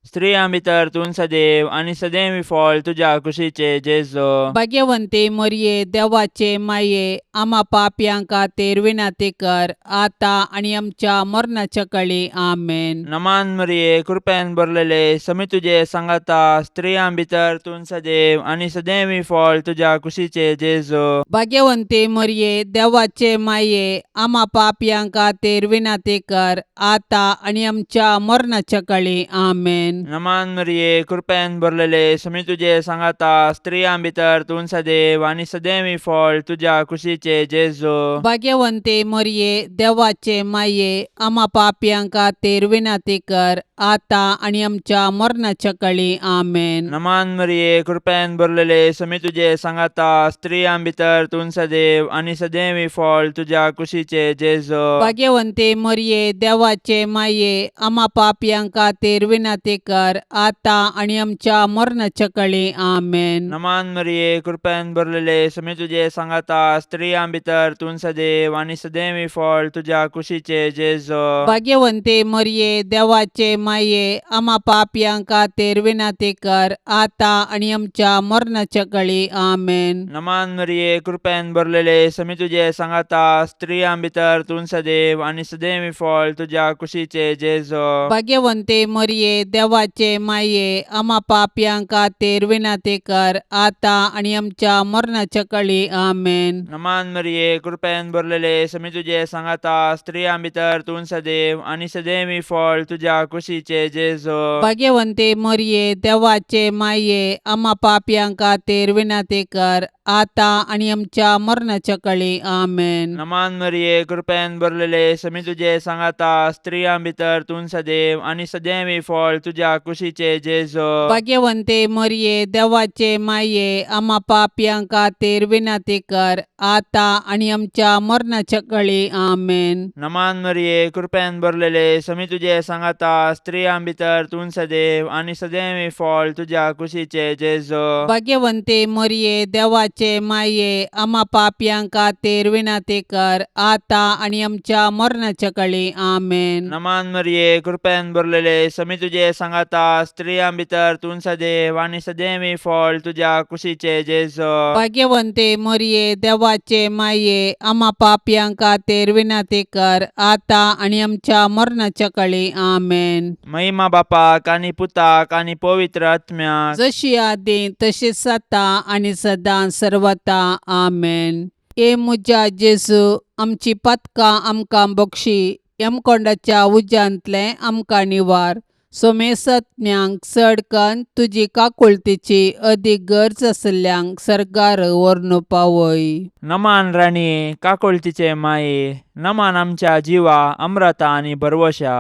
स्त्रियां भितर तूं सदैव आनी सदैव फळ तुज्या कुशीचे जेजो. भाग्यवंती मरिये, देवाचे माये, आमा पापयां खातीर विनंती कर, आतां आनी आमच्या मरणाच्या कळी. आमेन. नमान मरिये, कृपेन भरलेले, समी तुजे सांगाता, स्त्रियां भितर तूं सदैव आनी सदैव फळ तुज्या कुशीचे जेजो. भाग्यवंती मरिये, देवाचे माये, आमा पापयां खातीर विनंती कर, आतां आनी आमच्या मरणाच्या कळी. आमेन. नमान मरिये, कृपेन भरलेले, समी तुजे सांगाता, स्त्रियां भितर तूं सदैव आनी सदैव फळ तुज्या कुशीचे जेजो. भाग्यवंती मरिये, देवाचे माये, आमा पापयां खातीर विनंती कर, आतां आनी आमच्या मरणाच्या कळी. आमेन. नमान मरिये, कृपेन भरलेले, समी तुजे सांगाता, स्त्रियां भितर तूं सदैव आनी सदैव फळ तुज्या कुशीचे जेजो. भाग्यवंती मरिये, देवाचे माये, आमा पापयां खातीर विनंती कर, आतां आनी आमच्या मरणाच्या कळी. आमेन. नमान मरिये, कृपेन भरलेले, समी तुजे सांगाता, स्त्रियां भितर तूं सदैव आनी सदैव फळ तुज्या कुशीचे जेजो. भाग्यवंती मरिये, देवाचे माये, आमा पापयां खातीर विनंती कर, आतां आनी आमच्या मरणाच्या कळी. आमेन. नमान मरिये, कृपेन भरलेले, समी तुजे सांगाता, स्त्रियां भितर तूं सदैव आनी सदैव फळ तुज्या कुशीचे जेजो. भाग्यवंती मरिये, देवाचे माये, आमा पापयां खातीर विनंती कर, आतां आनी आमच्या मरणाच्या कळी. आमेन. नमान मरिये, कृपेन भरलेले, समी तुजे सांगाता, स्त्रियां भितर तूं सदैव आनी सदैव फळ तुज्या कुशीचे जेजो. भाग्यवंती मरिये, देवाचे माये, आमा पापयां खातीर विनंती कर, आतां आनी आमच्या मरणाच्या कळी. आमेन. नमान मरिये, कृपेन भरलेले, समी तुजे सांगाता, स्त्रियां भितर तूं सदैव आनी सदैव फळ तुज्या कुशीचे जेजो. भाग्यवंती मरिये, देवाचे माये, आमा पापयां खातीर विनंती कर, आतां आनी आमच्या मरणाच्या कळी. आमेन. नमान मरिये, कृपेन भरलेले, समी तुजे सांगाता, स्त्रियां भितर तूं सदैव आनी सदैव फळ तुज्या कुशीचे जेजो. भाग्यवंती मरिये, देवाचे माये, आमा पापयां खातीर विनंती कर, आतां आनी आमच्या मरणाच्या कळी. आमेन. नमान मरिये, कृपेन भरलेले, समी तुजे सांगाता, स्त्रियां भितर तूं सदैव आनी सदैव फळ तुज्या कुशीचे जेजो. भाग्यवंती मरिये, देवाचे माये, आमा पापयां खातीर विनंती कर, आतां आनी आमच्या मरणाच्या कळी. आमेन. महिमा बापाक आनी पुताक आनी पवित्र आत्म्याक, जशी आदी तशीच आतां आनी सदां सर्वता. आमेन. ए म्हज्या जेजू, आमची पातकां आमकां बक्षी, यमकोंडाच्या उज्यांतलें आमकां निवार, सोमेसत्म्यांक चड कन्न तुजी काकुळतीची अदीक गरज आशिल्ल्यांक सर्गार व्हरून पावय. नमान राणये, काकुळतीचे माये, नमान आमच्या जिवा अम्रता आनी भरवशा,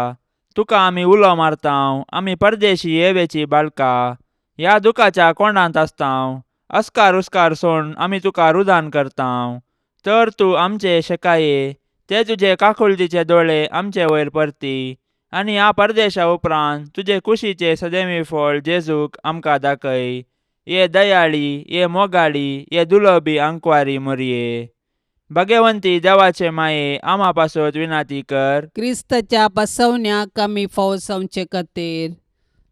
तुका आमी उलो मारतांव, आमी परदेशी येवेची बाळका, ह्या दुखाच्या कोंडांत आसतांव, अस्कार उस्कार सोड आमी तुका रुदान करतांव, तर तूं आमचे शेकाये ते तुजे काकुळतीचे दोळे आमचे वयर परती आनी ह्या परदेशा उपरांत तुजे कुशीचे सदैवी फळ जेजूक आमकां दाखय. ये दयाळी, ये मोगाळी, ये दुलबी आंकवारी मोरये, भगवंती देवाचे माये, आमा पासत विनाती कर. क्रिस्ताच्या बसवण्याक आमी फाव जावचे खातीर.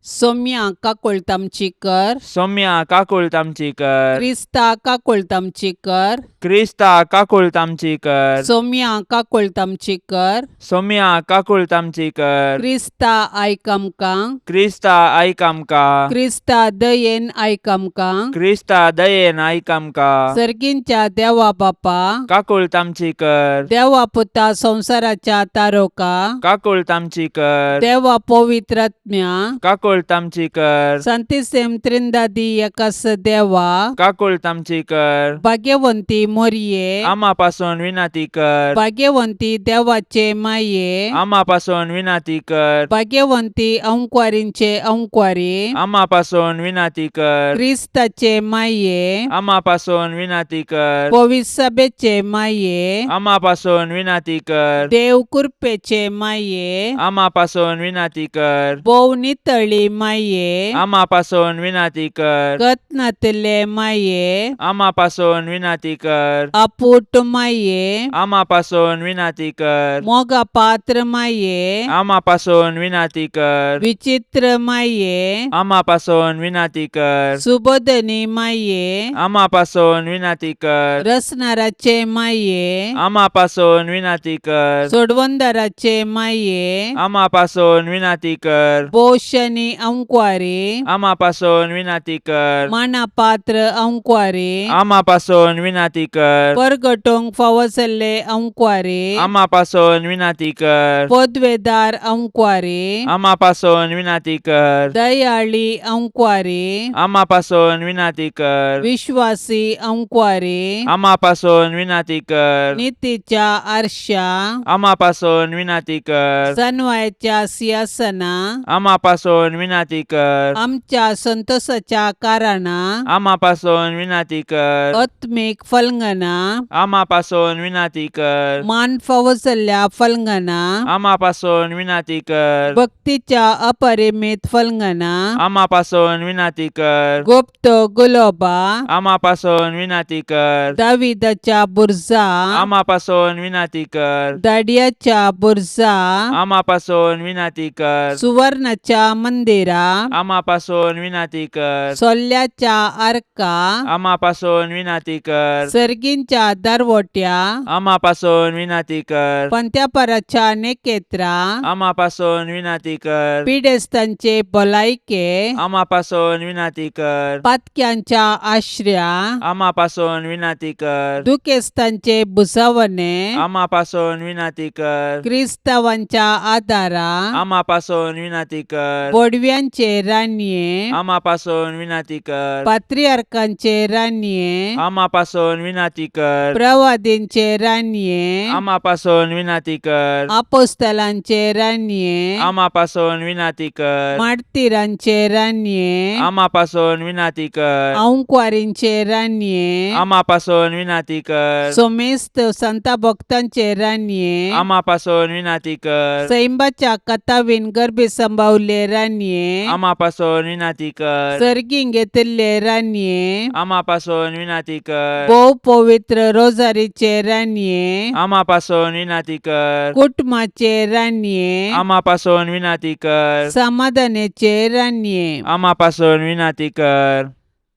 सोम्या काकुळट आमची कर. सोम्या काकुळट आमची कर. क्रिस्ता काकुळट आमची कर. क्रिस्ता काकुळट आमची कर. सोम्या काकुळट आमची कर. सोम्या काकुळट आमची कर. क्रिस्ता आयक आमकां. क्रिस्ता आयक आमकां. क्रिस्ता दयेन आयक आमकां. क्रिस्ता दयेन आयक आमकां. सर्गींच्या देवा बापा, काकुळट आमची कर. देवा पुता संवसाराच्या तारोका, काकुळट आमची कर. देवा पवित्रात्म्या, काकुळट आमची कर. संतिसेम त्रिंदादी एकास देवा, काकुळट आमची कर. भाग्यवंती मोरये, आमा पासून विनंती कर. भाग्यवंती देवाचे माये, आमा पासून विनंती कर. भाग्यवंती अंकवारींचे अंकवारी, आमा पासून विनंती कर. क्रिस्ताचे माये, आमा पासून विनंती कर. पविसभेचे माये, आमा पासून विनंती कर. देव कृपेचे माये, आमा पासून विनंती कर. भोव नितळी माये, आमा पासून विनंती कर. गत नातिल्ले माये, आमा पासून विनंती कर. आपूट माये, आमा पासून विनंती कर. मोगा पात्र माये, आमा पासून विनंती कर. विचित्र माये, आमा पासून विनंती कर. सुबोधनी माये, आमा पासून विनंती कर. रसनाराचे माये, आमा पासून विनंती कर. सोडवंदाराचे माये, आमा पासून विनंती कर. पोशनी अंकवारी, आमा पासून विनंती कर. माना पात्र अंकवारी, आमा पासून विनंती कर. परगटोंक फावो जाल्ले अंकवारी, आमा पासून विनंती कर. पदवेदार अंकवारी, आमा पासून विनंती कर. दयाळी अंकवारी, आमा पासून विनंती कर. विश्वासी अंकवारी, आमा पासून विनंती कर. नितीच्या आरशा, आमा पासून विनंती कर. सनवायच्या सिंहासना, आमा पासून विनंती कर. आमच्या संतोषाच्या कारणा, आमा पासून विनंती कर. आत्मीक फलंगना, आमा पासून विनंती कर. मान फावो जाल्ल्या फलंगना, आमा पासून विनंती कर. भक्तीच्या अपरिमित फलंगना, आमा पासून विनंती कर. गुप्त गुलोबा, आमा पासून विनंती कर. दाविदाच्या बुरजा, आमा पासून विनंती कर. दाडियाच्या बुरजा, आमा पासून विनंती कर. सुवर्णाच्या मंदिरा, आमा पासून विनंती कर. सोल्ल्याच्या आर्का, आमा पासून विनंती कर. सर्गींच्या दरवट्या, आमा पासून विनंती कर. पंत्यापराच्या नेकेत्रा, आमा पासून विनंती कर. पिडेस्तांचे भलायके, आमा पासून विनंती कर. पातक्यांच्या आश्र्या, आमा पासून विनंती कर. दुखेस्तांचे भुजावणे, आमा पासून विनंती कर. क्रिस्तावांच्या आदारा, आमा पासून विनंती कर. बोडव्यांचे रानये, आमा पासून विनंती कर. पात्रियार्कांचे रानये, आमा पासून विनंती कर. प्रवादींचे रानये, आमा पासून विनंती कर. आपोस्तलांचे रानये, आमा पासून विनंती कर. मार्तिरांचे रानये, आमा पासून विनंती कर. अंकवारींचे रानये, आमा पासून विनंती कर. सोमेस्त संता भक्तांचे रानये, आमा पासून विनंती कर. सैंबाच्या कथावीन गर्भी संभावले रानये, आमा पासून विनंती कर. सर्गीं घेतिल्ले रानये, आमा पासून विनंती कर. भोव पवित्र रोजारीचे रानये, आमा पासून विनंती कर. कुटुंबाचे रानये, आमा पासून विनंती कर. समाधानाचे रानये, आमा पासून विनंती कर.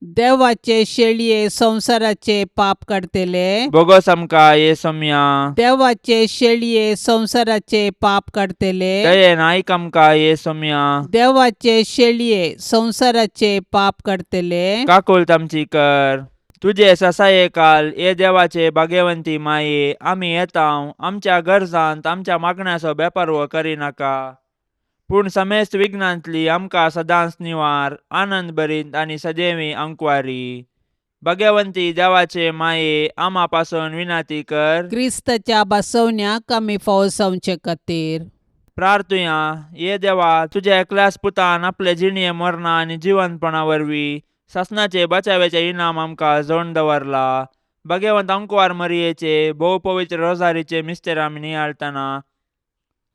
देवाचे शेळये संवसाराचे पाप काडतले, बोगस आमकां ये सोम्या. देवाचे शेळये संवसाराचे पाप काडतले, दयेन आयक आमकां ये सोम्या. देवाचे शेळये संवसाराचे पाप काडतले, काकुळट आमची कर. तुजे ससाये काल ये देवाचे भाग्यवंती माये, आमी येता आमच्या गरजांत आमच्या मागण्याचो बेपारवो करिनाका, पूण समेस्त विघ्नांतली आमकां सदांच निवार, आनंद भरीत आनी सदैवी अंकवारी. भाग्यवंती देवाचे माये, आमा पासून विनंती कर. क्रिस्ताच्या बसवण्याक आमी फावो जावचे खातीर. प्रार्थुया. ये देवा, तुज्या एकल्याच पुतान आपले जिणये मरणा आनी जिवंतपणा वरवीं सासणाचे बचाव्याचे इनाम आमकां जोडून दवरला. भाग्यवंत अंकवार मरियेचे भोव पवित्र रोजारीचे मिस्तेर आमी नियाळतना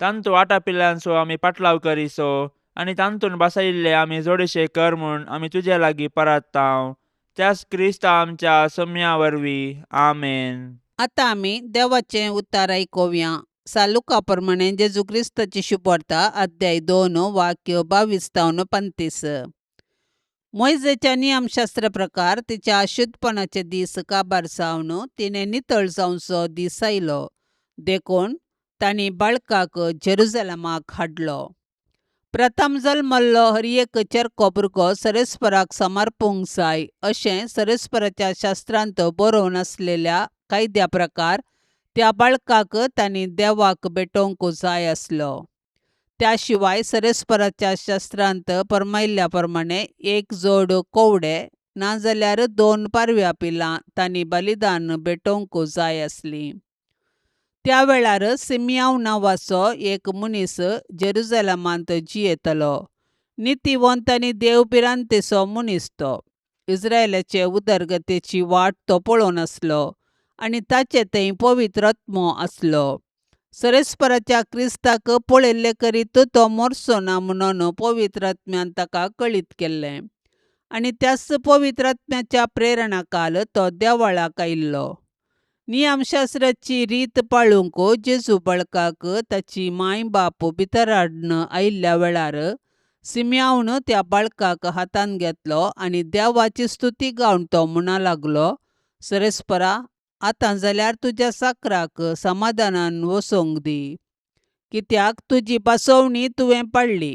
तांतू आटापिल्ल्यांचो आमी पाटलाव करिसो आनी तांतून बसयिल्ले आमी जोडशे कर म्हूण आमी तुजे लागीं परात्तांव, त्याच क्रिस्ता आमच्या सम्या वरवीं. आमेन. आतां आमी देवाचें उतार आयकुया. सालुका प्रमाणे जेजू क्रिस्ताची शुभवार्ता अध्याय 2 वाक्य 22 तावन 35. मोयजेच्या नियमशास्त्र प्रकार तिच्या अशुद्धपणाचे दीस काबार जावन तिणें नितळ जावचो दीस आयलो, देखून तांणी बाळकाक जेरुजलमाक हाडलो. प्रथम जल्मल्लो हर एक चेरको भुरगो सरेस्पराक समर्पूंक जाय अशें सरेस्पराच्या शास्त्रांत बरोवन आसलेल्या कायद्या प्रकार त्या बाळकाक तांणी देवाक भेटोवंक जाय आसलो. त्या शिवाय सरेस्पराच्या शास्त्रांत फर्मायल्ल्या प्रमाणे एक जोड कोवडे नाजाल्यार 2 पारव्या पिलां तांणी बलिदान भेटोवंक जाय आसलीं. त्या वेळार सिमियांव नांवाचो एक मनीस जेरुजलमांत जियेतलो. नितीवंत आनी देव भिरांतेचो मनीस तो. इस्रायलाचे उदरगतेची वाट तो पळोवन आसलो आनी ताचे थंय पवित्र आत्मो आसलो. सरेस्पराच्या क्रिस्ताक पळयल्ले करीत तो मरचो ना म्हणून पवित्र आत्म्यान ताका कळीत केल्लें आनी त्याच पवित्र आत्म्याच्या प्रेरणाकाल तो देवळाक आयिल्लो. नियमशास्त्राची रीत पाळूंक जेजू बाळकाक ताची माय बाप भितर हाडून आयिल्ल्या वेळार सिमियांवन त्या बाळकाक हातांत घेतलो आनी देवाची स्तुती गावन तो म्हणा लागलो, सरेस्परा, आतां जाल्यार तुज्या साकराक समाधानान वसोंक दी, कित्याक तुजी बसवणी तुवें पाळ्ळी.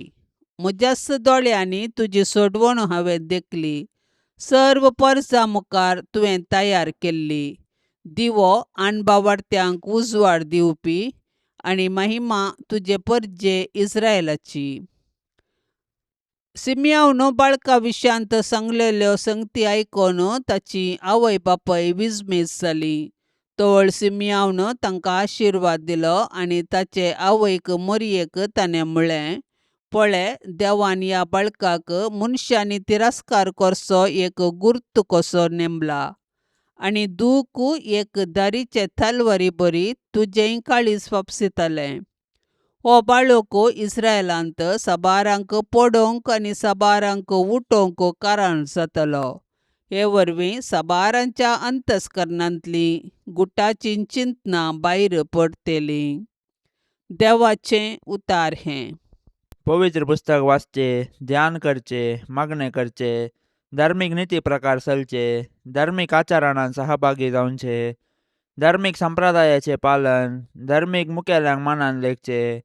म्हज्याच दोळ्यांनी तुजी सोडवण हांवें देखली, सर्व परजा मुखार तुवें तयार केल्ली दिवो आणबावार्त्यांक उजवाड दिवपी आनी महिमा तुजे परजे इस्रायलाची. सिमियांवन बाळका विशयांत सांगलेल्यो संगती आयकून ताची आवय बापूय विजमीत जाली. तवळ सिमियांवन तांकां आशिर्वाद दिलो आनी ताचे आवयक मोरयेक ताणें म्हळें, पळे, देवान ह्या बाळकाक मनशांनी तिरस्कार करचो एक गुर्त कसो नेमला आनी दूख एक दारीचे तलवारी बरी तुजेंय काळीज फापसितलें. हो बाळक इस्रायलांत साबारांक पडोवंक आनी साबारांक उठोवंक कारण जातलो. हे वरवीं साबारांच्या अंतस्करणांतलीं गुटाचीं चिंतनां भायर पडटलीं. देवाचें उतार हें. पवित्र पुस्तक वाचचे, ध्यान करचे, मागणें करचे, धार्मीक निती प्रकार चलचे, धार्मीक आचरणांत सहभागी जावचे, धार्मीक संप्रदायाचे पालन, धार्मीक मुखेल्यांक मानान लेखचे,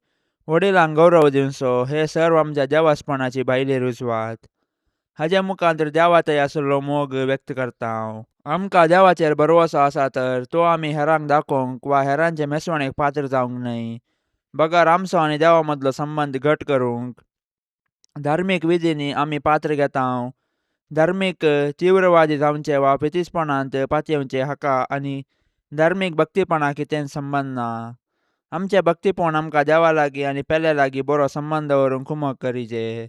वडिलांक गौरव दिवचो, हे सर्व आमच्या देवासपणाची भायली रुजवात. हाज्या मुखांतर देवा थंय आशिल्लो मोग व्यक्त करता हांव. आमकां देवाचेर भरवसो आसा तर तो आमी हेरांक दाखोवंक वा हेरांचे मेसवणेक पात्र जावंक न्हय, बगर आमचो आनी देवा मदलो संबंद घट करूंक. धार्मीक विधींनी आमी पात्र घेता. धार्मीक तीव्रवादी जावचे वा पितीसपणांत पातयेवचे हाका आनी धार्मीक भक्तीपणा कितें संबंद ना. आमचें भक्तीपण आमकां देवा लागीं आनी पेल्या लागीं बरो संबंद दवरूंक कुमक करीजे.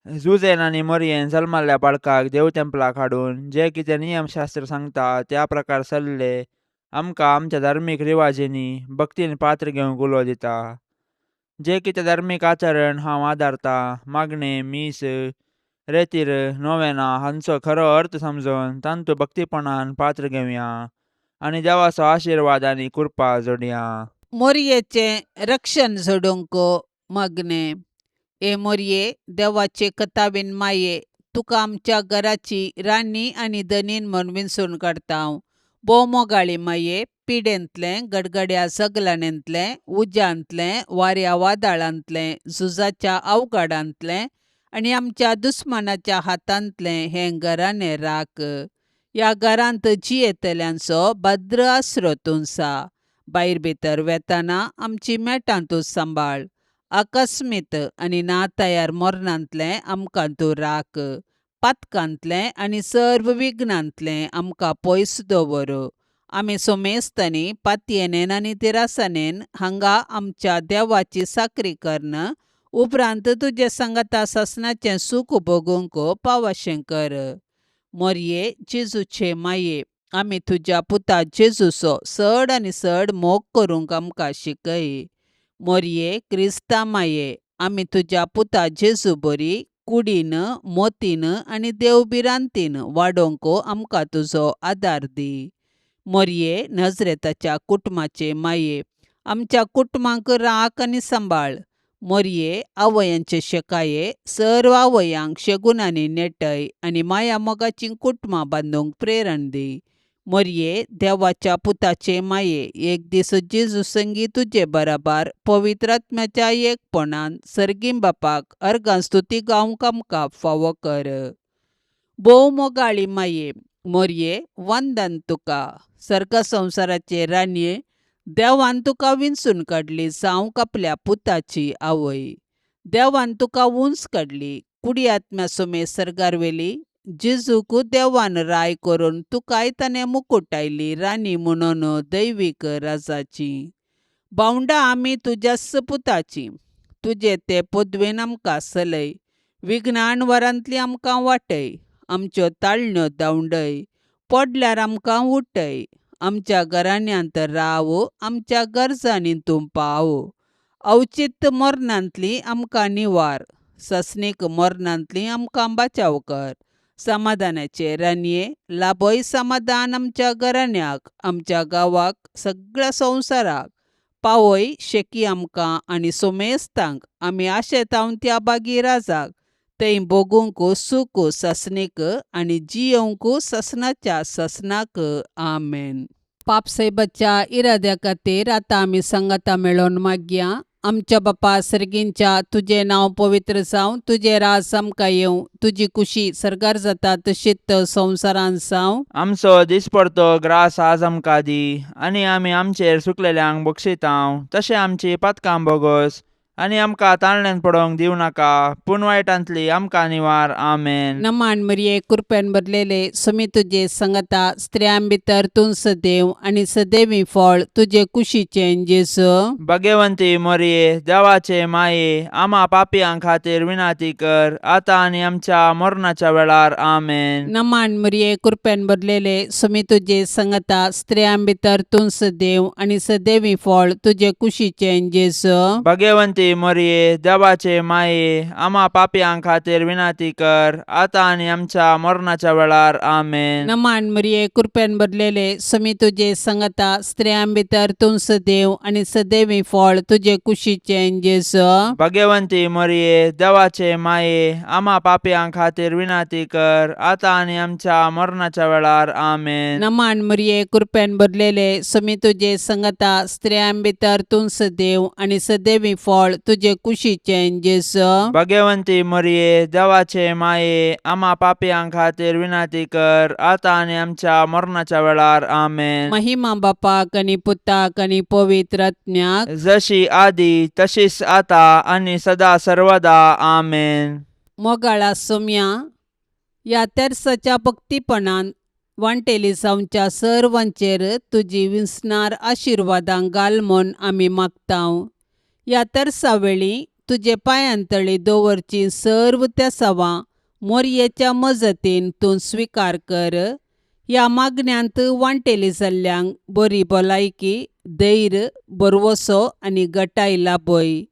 जुजेन आनी मोरयेन जल्मल्ल्या बाळकाक देव तेंपलाक हाडून जे कितें नियमशास्त्र सांगता त्या प्रकार सल्ले आमकां आमच्या धार्मीक रिवाजींनी भक्तीन पात्र घेवंक उलो दिता. जे कितें धार्मीक आचरण हांव आदारता, मागणें, मीस, रेतीर, नोवेना हांचो खरो अर्थ समजून तांतू भक्तीपणान पात्र घेवया आनी देवाचो आशिर्वाद आनी कृपा जोडया. मोरयेचें रक्षण जोडूंक मागणें. हे मोरये, देवाचे कथावीन माये, तुका आमच्या घराची राणी आनी धनीन म्हूण विंचून काडटा. भोव मोगाळी माये, पिडेंतलें, गडगड्या सगलानेंतलें, उज्यांतलें, वाऱ्या वादळांतलें, झुजाच्या अवघडांतलें आनी आमच्या दुस्मानाच्या हातांतलें हें घराणें राख. ह्या घरांत जियेतल्यांचो भद्र आसरो तुमसा. भायर भितर वेताना आमची मेटां तूं सांबाळ. आकस्मीत आनी ना तयार मरणांतलें आमकां तूं राख. पातकांतलें आनी सर्व विघ्नांतलें आमकां पयस दवर. आमी सोमेस्तांनी पातयेनेन आनी तिरासानेन हांगा आमच्या देवाची साकरी कर्ण उपरांत तुजे सांगाता सासनाचें सूख भोगूंक पावाशें कर. मोरये, जेजूचे माये, आमी तुज्या पुता जेजूचो चड आनी चड मोग करूंक आमकां शिकय. मोरये, क्रिस्ता माये, आमी तुज्या पुता जेजू बरी कुडीन, मोतीन आनी देव भिरांतीन वाडोवंक आमकां तुजो आदार दी. मोरये, नजरेताच्या कुटुंबाचे माये, आमच्या कुटुंबांक राख आनी सांबाळ. मोरये आवयांचे शेकाये सर्व आवयांक शेगुणांनी नेटय आनी माया मोगाचीं कुटुंबां बांदूंक प्रेरण दी. मोरये देवाच्या पुताचे माये एक दीस जेजू संगी तुजे बराबर पवित्र आत्म्याच्या एकपणान सर्गीं बापाक अर्गां स्तुती गावंक आमकां फावो कर. भोव मोगाळी माये मोरये वंदन तुका. सर्ग संवसाराचे राणये देवान तुका विंचून काडली जावंक आपल्या पुताची आवय. देवान तुका उंच काडली कुडी आत्म्या सुमे सर्गार व्हेली. जेजूक देवान राय करून तुकाय ताणें मुकुटायली राणी म्हणून दैवीक राजाची. भावंडां आमी तुज्याच पुताची. तुजे ते पदवेन आमकां सलय. विघ्नान वरांतली आमकां वाटय. आमच्यो ताळण्यो धांवडय. पडल्यार आमकां उठय. आमच्या घराण्यांत राव. आमच्या गरजांनी तूं पाव. अवचित मरणांतली आमकां निवार. ससनीक मरणांतली आमकां बचाव कर. समाधानाचे राणये लाभय समाधान आमच्या घराण्याक, आमच्या गांवाक, सगळ्या संवसाराक. पावय शेकी आमकां आनी सोमेस्तांक. आमी आशेतावन त्या बागी राजाक थंय भोगूंक सूख ससनीक आनी जियोवंक ससनाच्या ससनाक. आमेन. पापसायबाच्या इराद्या खातीर आतां आमी सांगाता मेळोवन मागया. आमच्या बापा सर्गींच्या तुजें नांव पवित्र जावं, तुजें राज आमकां येवं, तुजी कुशी सर्गार जाता तशीच संवसारांत जावं. आमचो दिसपडतो ग्रास आज आमकां दी आनी आमी आमचेर सुकलेल्यांक बक्षितांव तशें आमची पातकां बोगोस आनी आमकां ताळण्यान पडोवंक दिवं नाका पूण वायटांतली आमकां निवार. आमेन. नमान मरिये कृपेन भरलेले सुमी तुजे संगता स्त्रियां भितर तूं सदैव आनी सदैवी फळ तुजे कुशीचें जेजू. भगवंती मोरये देवाचे माये आमा पापयां खातीर विनाती कर आतां आनी आमच्या मरणाच्या वेळार. आमेन. नमान मरिये कृपेन भरलेले सुमी तुजे संगता स्त्रियां भितर तूं सदैव आनी सदैवी फळ तुजे कुशीचें जेजू. भगवंती मोरये देवाचे माये आमा पापयां खातीर विनाती कर आतां आनी आमच्या मरणाच्या वेळार. आमेन. नमान मरिये कृपेन भरलेले सुमी तुजे संगता स्त्रियां भितर तूं सदैव आनी सदैवी फळ तुजे कुशीचें जेजू. भगवंती मोरये देवाचे माये आमा पापयां खातीर विनाती कर आतां आनी आमच्या मरणाच्या वेळार. आमेन. नमान मरिये कृपेन भरलेले सुमी तुजे संगता स्त्रियां भितर तूं सदैव आनी सदैवी फळ तुजे कुशीचें जेजू. भगवंती मोरये देवाचे माये आमा पापयां खातीर विनाती कर आतां आनी आमच्या मरणाच्या वेळार. आमेन. महिमा बापाक आनी पुताक आनी पवित्र आत्म्याक जशी आदी तशीच आता आनी सदा सर्वदा. आमेन. मोगाळा सोम्या ह्या तेर्साच्या भक्तीपणान वांटेली जावच्या सर्वांचेर तुजी विसणार आशिर्वादां घाल म्हूण आमी मागतांव. ह्या तेर्सा वेळी तुजे पांयांतळी दवरची सर्व तेसावां मोरयेच्या मजतीन तूं स्विकार कर. ह्या मागण्यांत वांटेली जाल्ल्यांक बरी भलायकी, धैर्य, भरवसो आनी गटाय लाभय.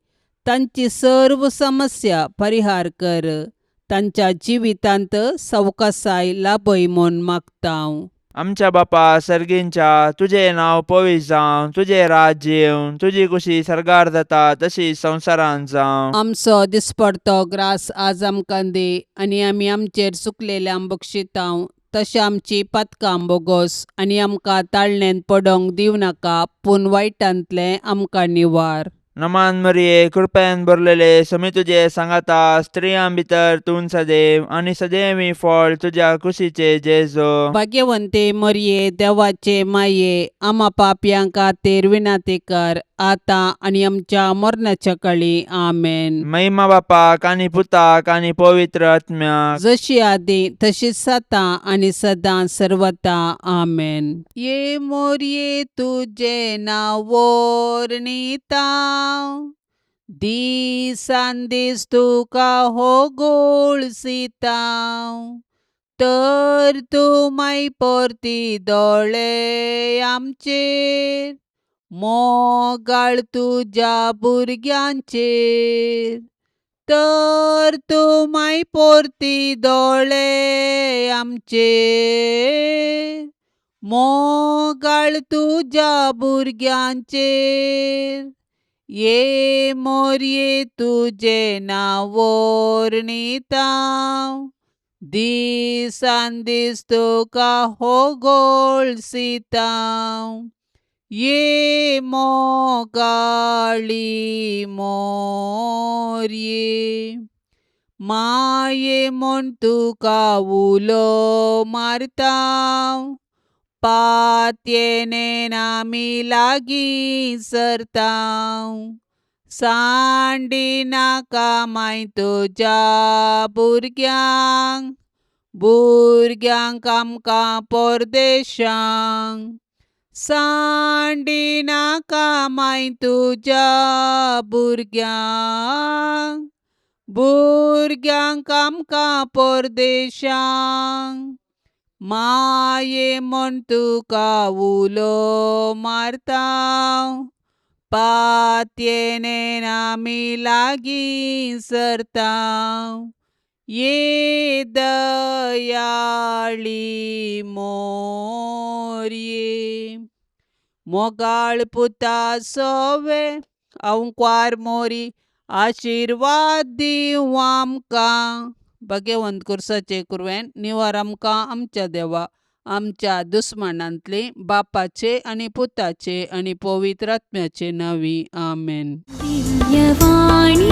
तांची सर्व समस्या परिहार कर. तांच्या जिवितांत सवकासाय लाभय म्हूण मागतांव. आमच्या बापा सर्गींच्या तुजें नांव पवित्र जावं, तुजें राज्य येवं, तुजी कुशी सर्गार जाता तशी संवसारांत जावं. आमचो दिसपडतो ग्रास आज आमकां दी आनी आमी आमचेर चुकलेल्यांक बक्षितांव तशें आमची पातकां बोगोस आनी आमकां ताळणेंत पडोवंक दिवं नाका पूण वायटांतलें आमकां निवार. नमान मरिये कृपेन भरलेले समी तुजे सांगाता स्त्रियां भितर तूं सदैव आनी सदैवी फळ तुज्या कुशीचे जेजो. भाग्यवंते मरिये देवाचे माये आमा पापयां खातीर विनाती कर आतां आनी आमच्या मरणाच्या काळी. आमेन. महिमा बापाक आनी पुताक आनी पवित्र आत्म्याक जशी आदी तशीच आतां आनी सदां सर्वता. आमेन. ये मोरये तुजें नांव वर्णिता दिसान दीस तुका हो गोळसिता तर तूं माय परती दोळे आमचेर मोगाळ तुज्या भुरग्यांचेर तर तूं माय परती दोळे आमचेर मोगाळ तुज्या भुरग्यांचेर ये मोरये तुजें नांव वर्णिता दिसान दीस तुका होगोळसिता ये मोगाळी मोरये माये म्हूण तुका उलो मारता पातयेन आमी लागीं सरता सांडिनाका माय तुज्या भुरग्यांक भुरग्यांक आमकां परदेशांक सांडिनाका माय तुज्या भुरग्यांक भुरग्यांक आमकां परदेशांक माये म्हूण तुका उलो मारता पातयेन आमी लागीं सरता ये दयाळी मोरये मोगाळ पुता सोवे अंकवार मोरी आशिर्वाद दिवं आमकां भगवंत कुर्साचे कुरवेन निवार आमकां आमच्या देवा आमच्या दुस्मानांतली बापाचे आनी पुताचे आनी पवित्र आत्म्याचे नांवी आमेन. दिव्यवाणी.